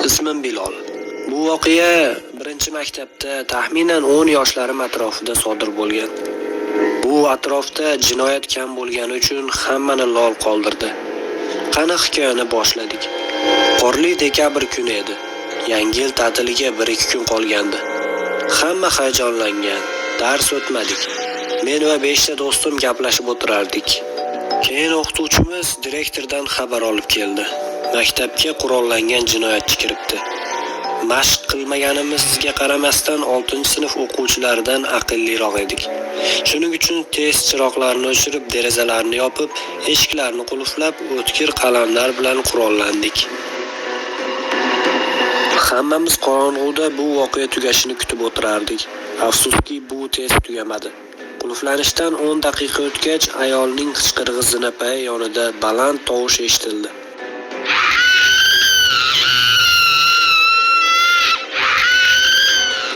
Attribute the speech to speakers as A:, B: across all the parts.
A: Ismim Bilol. Bu voqea birinchi maktabda taxminan 10 yoshlarim atrofida sodir bo'lgan. Bu atrofda jinoyat kam bo'lgani uchun hammani lol qoldirdi. Qani hikoyani boshladik. Qorli dekabr kuni edi. Yangi yil ta'tiliga 1-2 kun qolgandi. Hamma hayajonlangan. Dars o'tmadik. Men va 5 ta do'stim gaplashib o'tirardik. Keyin o'qituvchimiz direktordan xabar olib keldi. Maktabga qurollangan jinoyatchi kiribdi. Mashq qilmaganimizga qaramasdan 6-sinf o'quvchilaridan aqlliroq edik. Shuning uchun tez chiroqlarni o'chirib, derazalarni yopib, eshiklarni qulflab, o'tkir qalamlar bilan qurollandik. Hammamiz qorong'uda bu voqea tugashini kutib o'tirardik. Afsuski, bu tez tugamadi. Qulflanishdan 10 daqiqa o'tgach, ayolning qichqirig'i zinapoya yonida baland tovush eshitildi.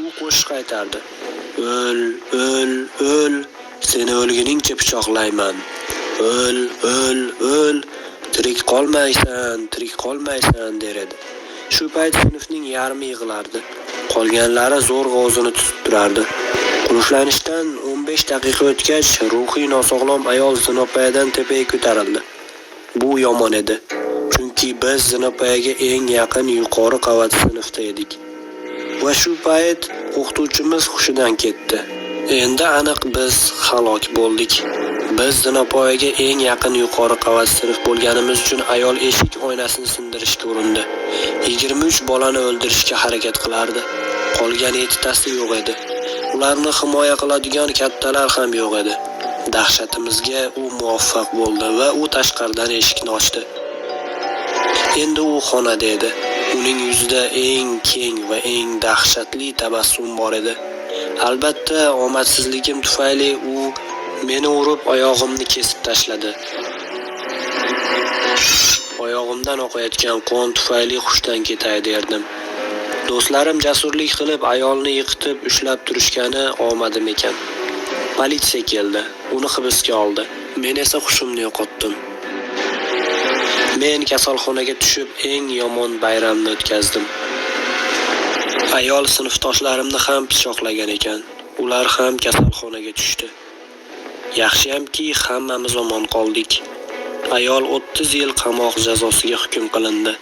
A: U qo'shiq aytardi. O'l, o'l, o'l, seni o'lguningcha pichoqlayman. O'l, o'l, o'l, tirik qolmaysan, tirik qolmaysan der edi. Shu payt sinfning yarmi yig'lardi. Qolganlari zo'rg'a o'zini tutib turardi. Qulflanishdan 15 daqiqa o'tgach, ruhiy nosog'lom ayol zinapoyadan tepaga ko'tarildi. Bu yomon edi. Chunki biz zinapoyaga eng yaqin yuqori qavat sinfda edik. Va shu payt o'qituvchimiz hushidan ketdi. Endi aniq biz halok bo'ldik. Biz zinapoyaga eng yaqin yuqori qavat sinf bo'lganimiz uchun ayol eshik oynasini sindirishga urindi. 23 bolani o'ldirishga harakat qilardi. Qolgan 7 tasi yo'q edi. Ularni himoya qiladigan kattalar ham yo'q edi. Dahshatimizga u muvaffaq bo'ldi va u tashqaridan eshikni ochdi. Endi u xonada edi. Uning yuzida eng keng va eng dahshatli tabassum bor edi. Albatta, omadsizligim tufayli u meni urib oyog'imni kesib tashladi. Oyog'imdan oqayotgan qon tufayli hushdan ketay derdim. Do'stlarim jasurlik qilib ayolni yiqitib ushlab turishgani omadim ekan. Politsiya keldi, uni hibsga oldi. Men esa hushimni yo'qotdim. Men kasalxonaga tushib eng yomon bayramni o'tkazdim. Ayol sinfdoshlarimni ham pichoqlagan ekan. Ular ham kasalxonaga tushdi. Yaxshiyamki, hammamiz omon qoldik. Ayol 30 yil qamoq jazosiga hukm qilindi.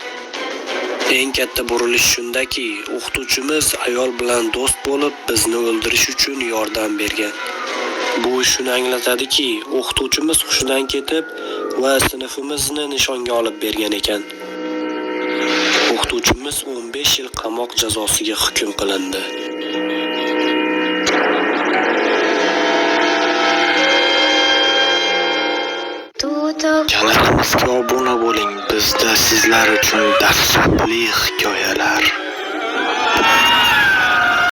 A: Eng katta burilish shundaki, o'qituvchimiz ayol bilan do'st bo'lib, bizni o'ldirish uchun yordam bergan. Bu shuni anglatadiki, o'qituvchimiz hushidan ketib va sinfimizni nishonga olib bergan ekan. O'qituvchimiz 15 yil qamoq jazosiga hukm qilindi.
B: Kanalimizga obuna bo'ling. Bizda sizlar uchun dahshatli hikoyalar.